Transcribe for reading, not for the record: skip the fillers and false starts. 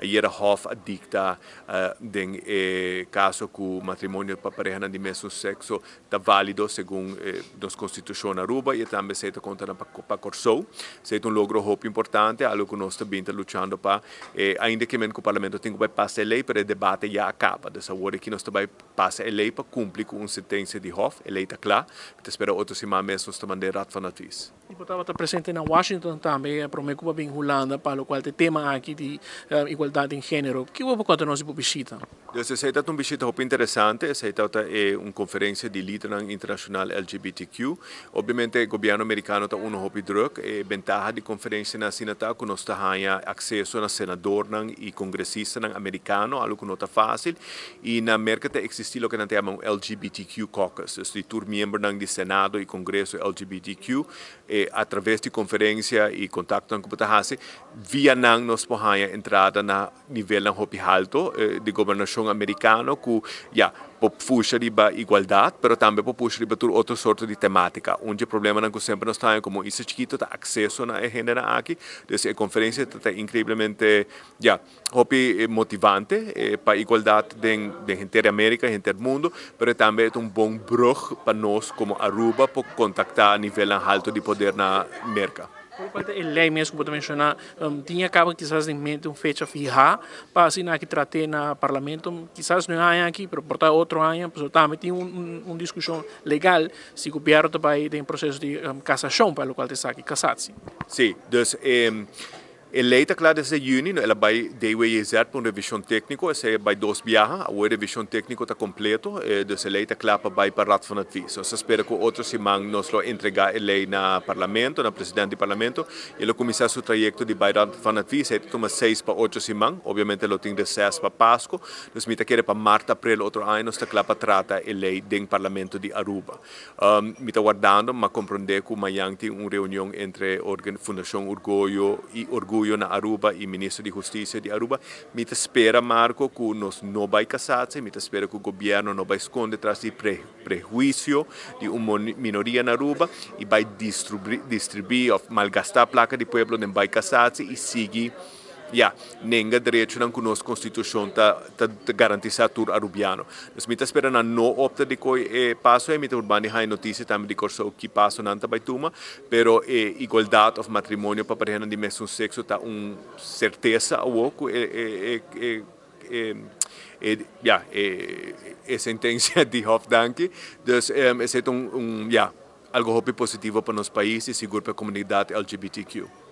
Ayera Hof a dicta den e caso cu matrimonio pa parehanan di mesun sexo ta valido segun nos Constitucion na Aruba y tambe esey ta conta pa Corsou. Esey ta un logro hopi importante, algo cu nos ta bin ta luchando pa. Ainda ke men cu Parlamento tin cu bay pasa e ley, pero e debate ya a caba. Dus awor aki nos ta bay pasa e ley pa cumpli cu un sentencia di Hof. E ley ta cla. Mi ta spera otro siman mes nos ta manda e Raad van Advies. Y bo tabata presente na Washington tambe prome cu bo a bin Hulanda pa locual ta e tema aki di igualdad den genero. Kico bo por conta nos di bo bishita? Dus esey ta un bishita hopi interesante. Esey tabata e un conferencia di lidernan internacional LGBTQ. Obviamente gobierno Mericano ta uno hopi druk. E bentaha di conferencianan asina ta cu nos ta haya acceso na senadornan y congresistanan Americano, algo cu no ta facil. Y na Merca ta existi loke nan ta yama un LGBTQ caucus, dus di tur miembronan di Senado y Congreso LGBTQ, e a traves di conferencia y contactonan cu bo ta haci, via nan nos por haya entrada na nivelnan hopi halto di gobernacion Americano cu, ya, por pusha riba igualdad, pero tambe por pusha riba tur otro sorto di tematica. Un dje problemanan cu semper nos ta haya como isla chikito ta acceso na e hendenan aki, dus e conferencia ta ta increiblemente, ya, hopi motivante pa igualdad den den henter America, henter mundo, pero tambe e ta un bon brug pa nos como Aruba por contacta nivelnan halto di poder na Merca. Por cual ta e ley mes cu bo ta menciona, tin a caba kisas den mente un fecha fiha pa asina aki trate na Parlamento, kisas no e aña aki, pero por ta otro aña, pasobra tambe tin un discusion legal si gobierno ta bay den proceso di casacion pa locual ta esaki, casatio. Si, dus e E ley ta cla desde juni, no el a bay DWJZ pa un revision tecnico, esey a bay dos biaha, awor e revision tecnico ta completo, dus e ley ta cla pa bay pa Raad van Advies. Nos ta spera cu otro siman nos lo entrega e ley na Parlamento, na President di Parlamento, y e lo cuminsa su trayecto di bay Raad van Advies, esey ta tuma seis pa ocho siman, obviamente lo tin reces pa Pasco, dus mi ta kere pa mart, april otro aña nos ta cla pa trata e ley den Parlamento di Aruba. Mi ta wardando, m'a comprende cu mañan tin un reunion entre Fundacion Urgoyo y Orguyo na Aruba y Minister di Husticia di Aruba. Mi ta spera, Marco, cu nos no bay casatse, mi ta spera cu gobierno no bay sconde tras di prehuicio di un minoria na Aruba y bay distribi of malgasta placa di pueblo den bay casatse y sigui. Ya, nenga derechonan ku nos konstitushon ta ta garantisá tur arubiano. Dus mi ta spera nan no opta di koi e paso ei, mi ta purbandi haña notisia tambe di Kòrsou ki paso nan ta bai tuma, pero e igualdat òf matrimonio pa parehanan di mesun sekso ta un sertesa awor ku e e e e e ya e e sentensia di Hof danki. Dus esei ta un un ya algo hopi positivo pa nos pais i sigur pa e komunidat LGBTQ.